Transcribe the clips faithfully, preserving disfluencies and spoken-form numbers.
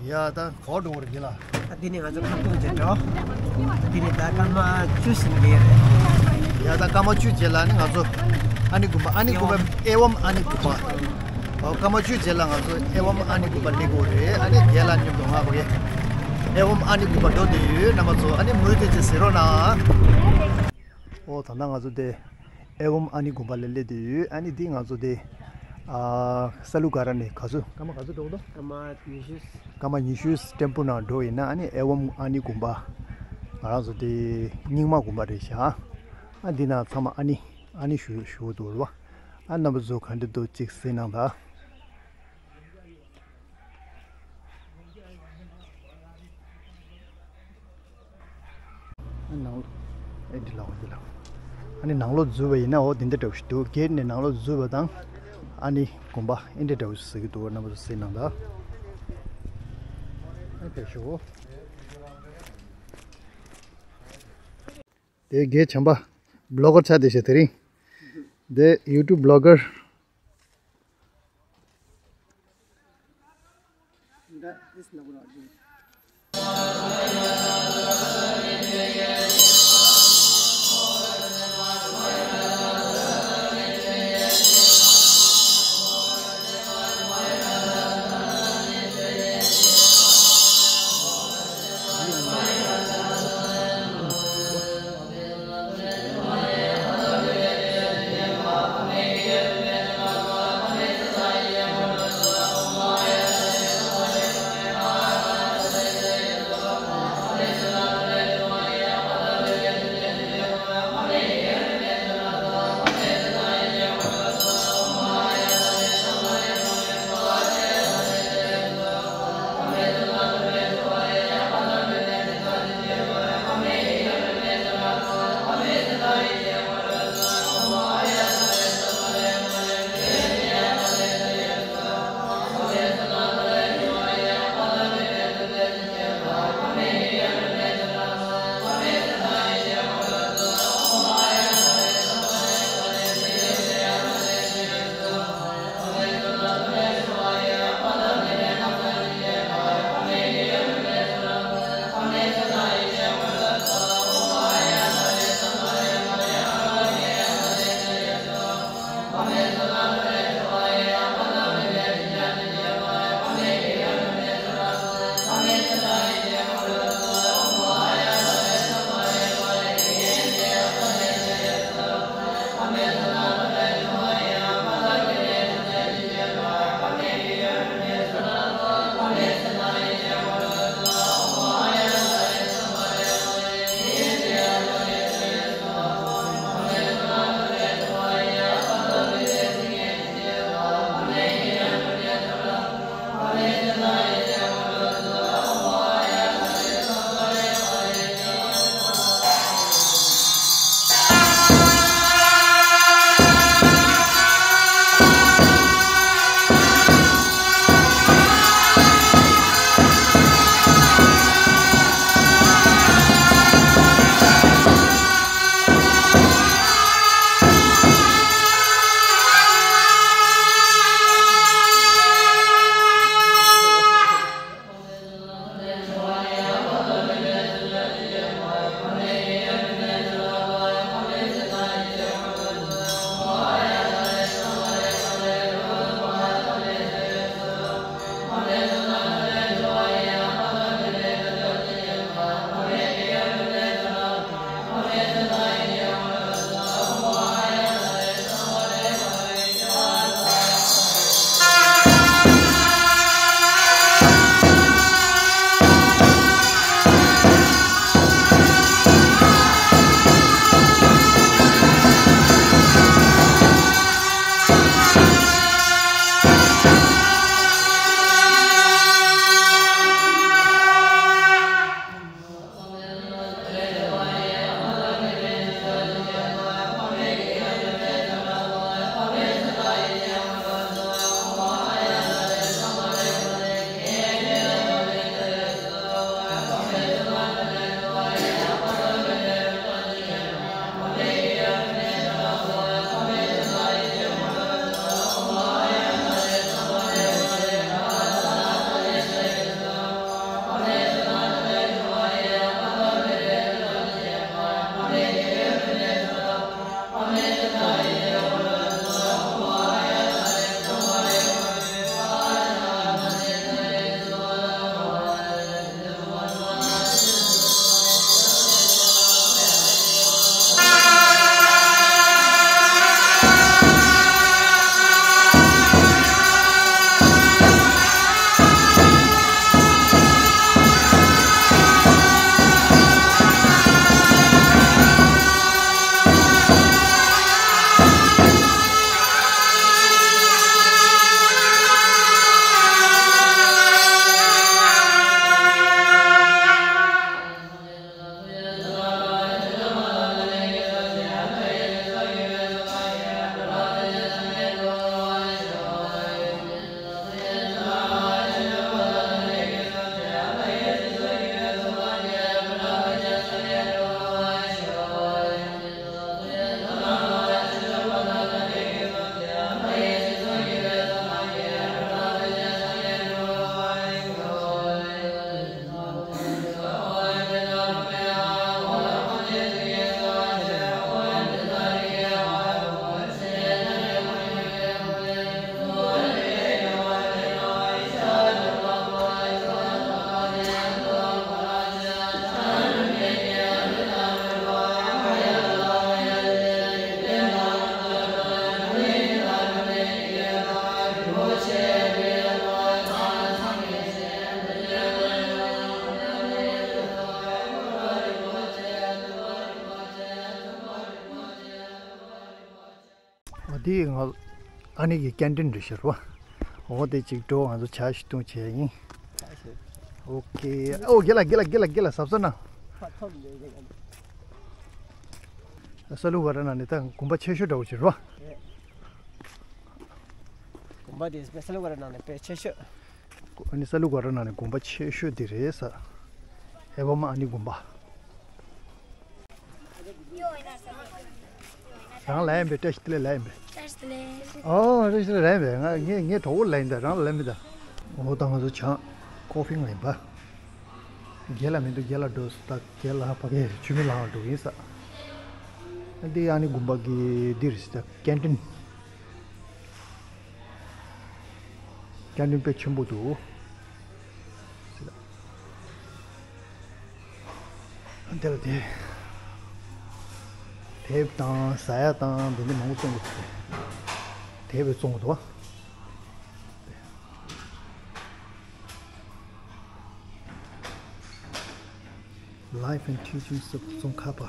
ཡ་ད་གོ་འགྲོ་བར་གྱི་ལ། ཨ་དེ་ནས་ང་ཚོ་ཁ་ཐུག་བྱེད་འགྲོ། དེ་ནས་ད་སྐར་མ་བཅུ་ཟིན་གྱི་ཡོད་རེད། ཡ་ད་སྐར་མ་བཅུ་རྗེས་ལ་ནི་ང་ཚོ་ཨ་ནི་དགོན་པ། ཨ་ནི་དགོན་པ་ཨེ་ཝམ་ཨ་ནི་དགོན་པ། ཨོ་སྐར་མ་བཅུ་རྗེས་ལ་ང་ཚོ་ཨེ་ཝམ་ཨ་ནི་དགོན་པ་སླེབས་དགོས་རེད། ཨ་ནི་རྒན་ལགས་མཉམ་དུ་ང་ཕ་གི་ཨེ་ཝམ་ཨ་ནི་དགོན་པ་འགྲོ་བསྡད་ཡོད། རྣམ་པ་ཚོ་ཨ་ནི་མུ་མཐུད་དེ་གཟིགས་རོགས་གནང་། ཨོ་ད་ལྟ་ང་ཚོ་དེ་ཨེ་ཝམ་ཨ་ནི་དགོན་པ་ལ་སླེབས་བསྡད་ཡོད། ཨ་ནི་འདི་ང་ཚོ་དེ་ཨ་ས་ལུ་ག་ར་ནས་ག་ཚོད་སྐར་མ་ག་ཚོད་འགྲོ་གི་འདུག་སྐར་མ་ཉི་ཤུ། སྐར་མ་ཉི་ཤུ་ཊེམ་པོ་ནང་འགྲོ་ཡིན་ན། ཨ་ནི་ཨེ་ཝམ་ཨ་ནི་དགོན་པ། ང་རང་ཚོ་དེ་རྙིང་མ་དགོན་པ་རེད་ཤག་ཨ་འདི་ནང་ཚང་མ་ཨ་ནི་ཨ་ནི་ཞུ་ཞུ་གི་འདུག་རེད་བ། ཨ་རྣམ་པ་ཚོ་ག་འདྲ་འདུག་ཅིག་གཟིགས་གནང་དང་། ཨ་ནང་ལོགས་ཨེ་འདྲ་ལ་འོ་འདི་ལ། ཨ་ནི་ནང་ལོགས་འཛུལ་བ་ཡིན་ན་འོ་འདི་འདྲ་འདྲ་བོ་ཞིག་འདུག་སྒེར་ནས་ནང་ལོགས་འཛུལ་བ་དང་། ཨ་ནི་དགོན་པ་ཨེ་འདྲ་འདྲ་བོ་ཞིག་གཟིགས་ཀྱི་འདུག་རྣམ་པ་ཚོ་གཟིགས་གནང་དང་། ཨ་ཕེབས་ཤོག་དེ་རྒན་བྱམས་པ་བི་ལོག་གར་ཆགས་བསྡད་ཤག་དེ་རིང་། དེ་ཡུ་ཊུབ་བི་ལོག་གར། ཨ་ནི་གི་ཀན་ཊིན་རེད་ཤག་རོ། འོ་དེ་གཅིག་འགྲོ། ང་ཚོ་ཇ་ཞིག་འཐུང་བྱས་ཡིན། ཨོ་ཁེ། ཨོ་རྒན་ལགས་རྒན་ལགས་རྒན་ལགས་རྒན་ལགས་གཟབ་གཟབ་གནང་། ས་ལུ་ག་ར་ནང་ནས་ད་དགོན་པ་ཆེ་ཤོས་འདྲ་བོ་ཅིག་རེད་བ། དགོན་པ་དེ་ས་ལུ་ག་ར་ནང་ནས་དཔེ་ཆེ་ཤོས། ཨ་ནི་ས་ལུ་ག་ར་ནང་ནས་དགོན་པ་ཆེ་ཤོས་དེ་རེད་ས། ཨེ་བ་མ་ཨ་ནི་དགོན་པ། རང་ལ་ཡིན་པའི་བཀྲ་ཤིས་བདེ་ལེགས་ལ་ཡིན་པའི། བཀྲ་ཤིས་བདེ་ལེགས། ཨོ་རེད་རེད་རེད་པས། ང་ངས་ངས་གྲོགས་པོ་ལ་ཡིན་ད། རང་ལ་ལ་མི་ད། འོ་ད་ང་ཚོ་ཇ་ཀོ་ཕི་ང་ཡིན་པ། རྒན་ལགས་མི་འདུག་རྒན་ལགས་འགྲོ་སོང་། ད་རྒན་ལགས་ཕ་གིར་ཆུ་མིག་ལང་འགྲོ་གི་ཡིན་ས། འདི་ཨ་ནི་དགོན་པ་གི་འདི་རེད་ཟེར། ཀན་ཊིན། ཀན་ཊིན་དཔེ་ཆེན་པོ་འདུག་འདི་ལ་དེ། དེབ་དང་ཟ་ཡ་དང་དེ་འདྲ་མང་པོ་བཙོང་གི་འདུག་དེབ་བཙོང་གི་འདུག Life and Teaching of Tsongkhapa.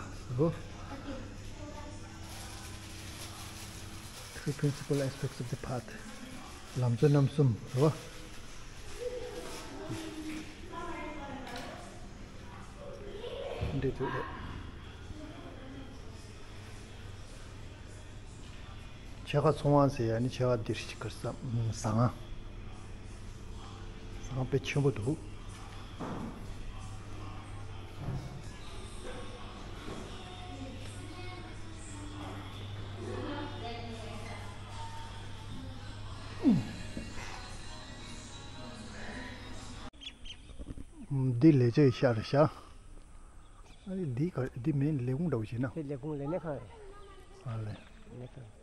Three principal aspects of the path. ལམ་གཙོ་རྣམ་གསུམ་རེད་བ། འདི་ཚོ་རེད། ཕྱེད་ཀ་ཚོང་དབང་ཟེར་ཡ་ནི་ཕྱེད་ཀ་འདིར་ཞིག་གར་ཟ་ཟ་ཁང་། ཟ་ཁང་དཔེ་ཆེན་པོ་འདུག་འདི་ལས་བྱེད་ཤག་རེད་ཤག་ཨ་ནི་འདི་ག་འདི་མིན་ལས་ཁུངས་འདྲ་བོ་ཞིག་ན། དེ་ལས་ཁུངས་ལས་སྣེ་ཁང་རེད། ཨ་ལས། ལས་ཁུངས།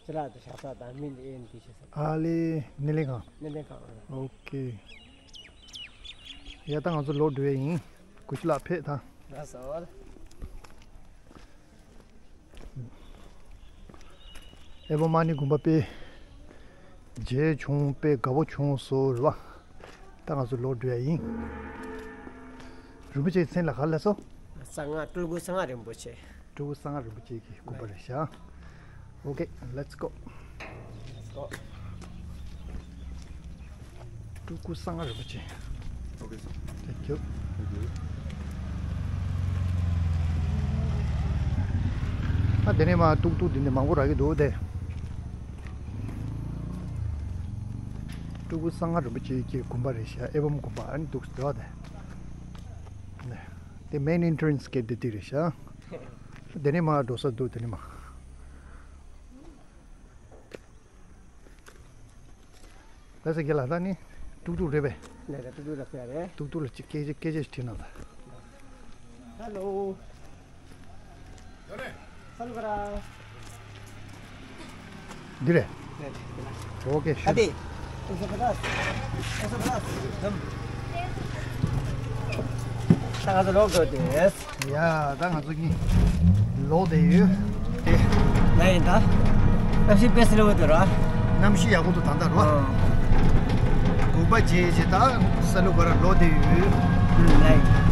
ཅི་ལགས་དང་ཞབས་བསགས་དང་མི་འདི་ཨེ་འདི་བྱེད་ས། ཨ་ལས་སྣེ་ལེན་ཁང་། སྣེ་ལེན་ཁང་། ཨོ་ཁེ། ཡ་ད་ང་ཚོ་ལོག་འགྲོ་ཡ་ཡིན། ཀུ་ཤུ་ལགས་ཕེབས་དང་། ལགས་སོ། ཨེ་བོ་མ་ཎི་དགོན་པ་དཔེ་མཇལ་བྱུང་། དཔེ་དགའ་པོ་བྱུང་སོང་རེད་བ། ད་ང་ཚོ་ལོག་འགྲོ་ཡ་ཡིན། རིན་པོ་ཆེའི་མཚན་ལ་ག་རེ་ལབ་སོང་། གསང་སྔགས་སྤྲུལ་སྐུ་གསང་སྔགས་རིན་པོ་ཆེ། སྤྲུལ་སྐུ་གསང་སྔགས་རིན་པོ་ཆེ་གི་དགོན་པ་རེད་ཤག Okay, let's go. སྤྲུལ་སྐུ་གསང་སྔགས་རིན་པོ་ཆེ། Okay, sir. Thank you. Thank you. ཨ་དེ་ནས་མར་ཏུག་ཏུག་འདི་ནས་མང་པོ་རག་གི་འདུག་སྟེ། སྤྲུལ་སྐུ་གསང་སྔགས་རིན་པོ་ཆེ་གི་དགོན་པ་རེད་ཤག་ཨེ་བོམ་དགོན་པ། ཨ་ནི་འདུག་སེ་འདུག་སྟེ། དེ་main entrance gate དེ་འདི་རེད་ཤག་དེ་ནས་མར་འགྲོ་ས་འདུག་དེ་ནས་མར། ལགས་སོ་རྒན་ལགས། ད་ནི་ཏུག་ཏུག་རེད་པས། ལགས་རེད། ཏུག་ཏུག་ལ་ཕེབས་རེད། ཏུག་ཏུག་ལ་ཅིག་སྐད་ཆ་སྐད་ཆ་ཞིག་དྲིས་ན་ད། Hello. འདི་རེད། Okay, sure. ཨ་དེ། ད་ང་ཚོ་ལོག་འགྲོ་དེ། ཡ། ད་ང་ཚོ་གཉིས་ལོག་བསྡད་ཡོད། ལ་ཡིན་ད། གནམ་གཤིས་དཔེ་སྲིན་པོ་འདུག་ར། གནམ་གཤིས་ཡག་པོ་འདུག་ད་ལྟ་ར། ཨོ། དགོན་པ་མཇལ་བྱས་ད་ས་ལུ་ག་ར་ལོག་བསྡད་ཡོད། ལ་ཡིན།